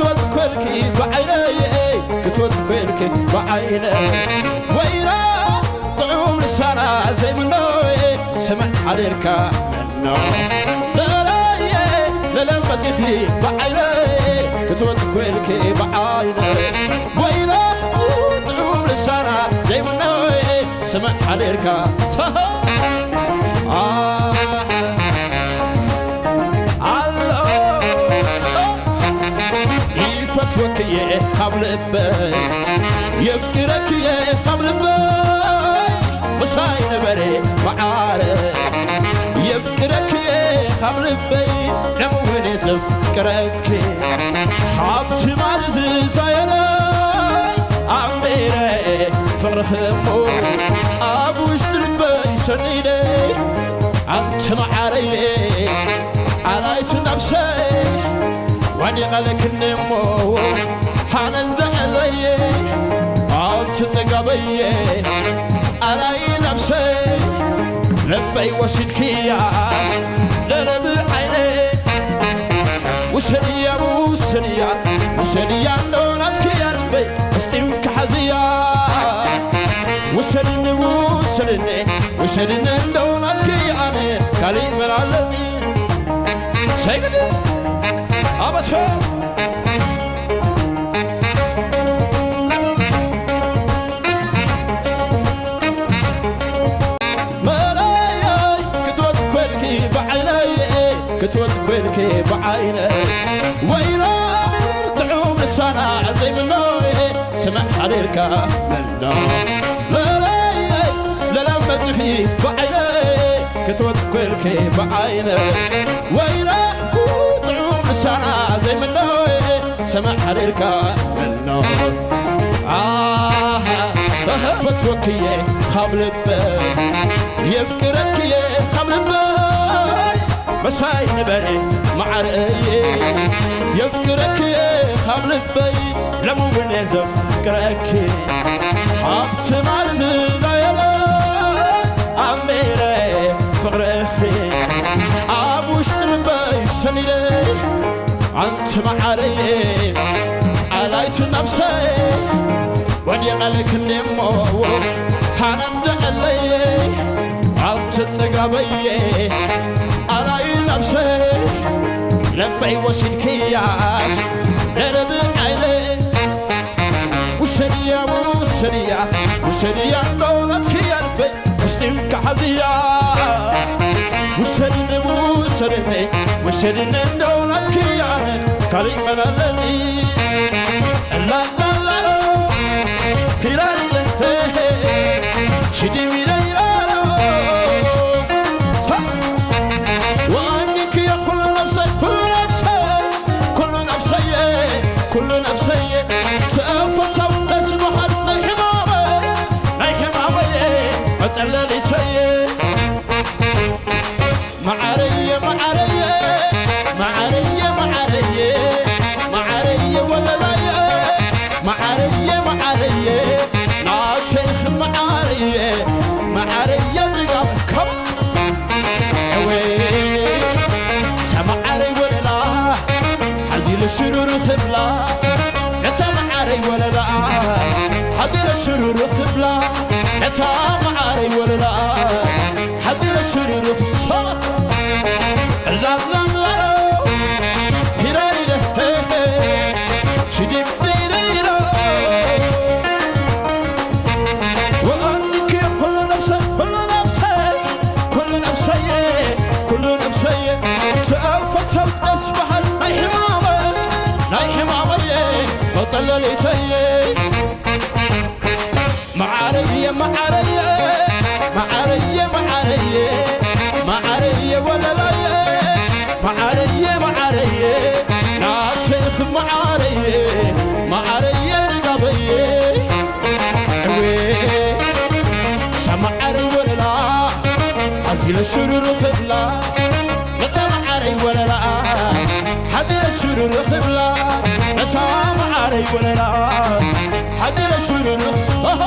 ክትወጽ ኮልኪ ብዓይነይ ክትወጽ ኮልኪ ብዓይነይ ወይራ ጥዑም ልሳና ዘይምኖ ስምዕ ሓሊልካ መኖ ለለየ ለለመጺኺ ብዓይነይ ክትወጽ ኮልኪ ብዓይነይ ወይራ ጥዑም ልሳና ዘይምኖ ስምዕ ሓሊልካ ኣሎ ይፈትወክየ ካብ ልበይ የፍቅረክየ ካብ ልበይ ምሳይ ነበረ መዓረ የፍቅረክየ ካብ ልበይ ደምውን የዘፍቅረክ ሃብቲ ማለት ዝዛየረ ኣንቢረ ፍቕርኽሞ ኣብ ውሽጢ ልበይ ሰኒደ ኣንቲ መዓረየ ኣላይቲ ነብሰይ ወዲቐ ለክንሞ ሓነን ደቐለየ ኣንቲ ጽጋበየ ኣላይ ነብሰይ ልበይ ወሲድክያስ ደረብ ዓይነ ውሰድያ ውሰድያ ውሰድያ እንዶ ናትክያ ልበይ እስጢም ክሓዝያ ውሰድኒ ውሰድኒ ውሰድኒ እንዶ ናትክያ ኣነ ካሊእ መላለኒ ሰይድ ኣበሶ መለየይ ክትወት ኮልኪ ብዓይነይ ክትወት ኮልኪ ብዓይነይ ወይሎ ጥዑም ልሳና ዘይምኖ ስምዕ ሓሊልካ ምኖ መለየይ ለላም መጽኺ ብዓይነይ ክትወት ኮልኪ ብዓይነይ ወይሎ ጥዑም ልሳና ዘይምኖ ስምዕ ሓሊልካ ምኖ ኣሃ ፈትወክየ ካብ ልበ የፍቅረክየ ካብ ልበ መሳይ ንበሪ መዓረየ የፍቅረክየ ካብ ልበይ ለምውን የዘፍቅረኪ ሃብቲ ማለት ዝዛየረ ኣሜረ ፍቅረኪ ኣብ ውሽጢ ልበይ ሰኒደ ኣንቲ መዓረየ ኣላይቲ ነብሰይ ወዲቐልክኒ እሞ ሓናን ደቐለየ ኣንቲ ጽጋበየ ኣላይ ነብሰይ ለበይ ወሲድክያስ ደረብ ዓይነ ውሰድያ ውሰድያ ውሰድያ እንዶ ናትክያ ልበይ ውስጢም ክሓዝያ ውሰድኒ ውሰድኒ ውሰድኒ እንዶ ናትክያ ካሊእ መን ኣለኒ ላላላሎ ሂራሪለ ሽዲሚለይላሎ ወኣኒክዮ ኩሉ ነብሰይ ኩሉ ነብሰይ ኩሉ ነብሰየ ኩሉ ነብሰየ ተፈታው ደስ በሃል ናይ ሕማመ ናይ ሕማመየ መጸለሊሰየ መዓረየ መዓረየ መዓረየ መዓረየ መዓረየ ወለላየ መዓረየ መዓረየ ናተይኽ መዓረየ መዓረየ ጥጋብ ከም እወ ሰማዓረይ ወለላ ሓዚለ ሽሩሩ ክብላ ነታ መዓረይ ወለላ ሓዚለ ሽሩሩ ክብላ ነታ መዓረይ ወለላ ሓዚለ ሽሩሩ ክብላ ላላላሎ ሂራሪለ ሽዲም ዲሪሎ ወኣንኪ ኩሉ ነብሰ ኩሉ ነብሰ ኩሉ ነብሰየ ኩሉ ነብሰየ ተፈተው ደስ በሃል ናይ ሕማመ ናይ ሕማመየ መጸለሊሰየ መዓረየ መዓረየ መዓረየ መዓረየ መዓረየ ወለላየ መዓረየ መዓረየ ናተይኽ መዓረየ መዓረየ ጥጋበየ እዌ ሰማዓረይ ወለላ ሓዚለ ሽሩሩ ክብላ ነታ መዓረይ ወለላ ሓዚለ ሽሩሩ ክብላ ነታ መዓረይ ወለላ ሓዚለ ሽሩሩ ኣሃ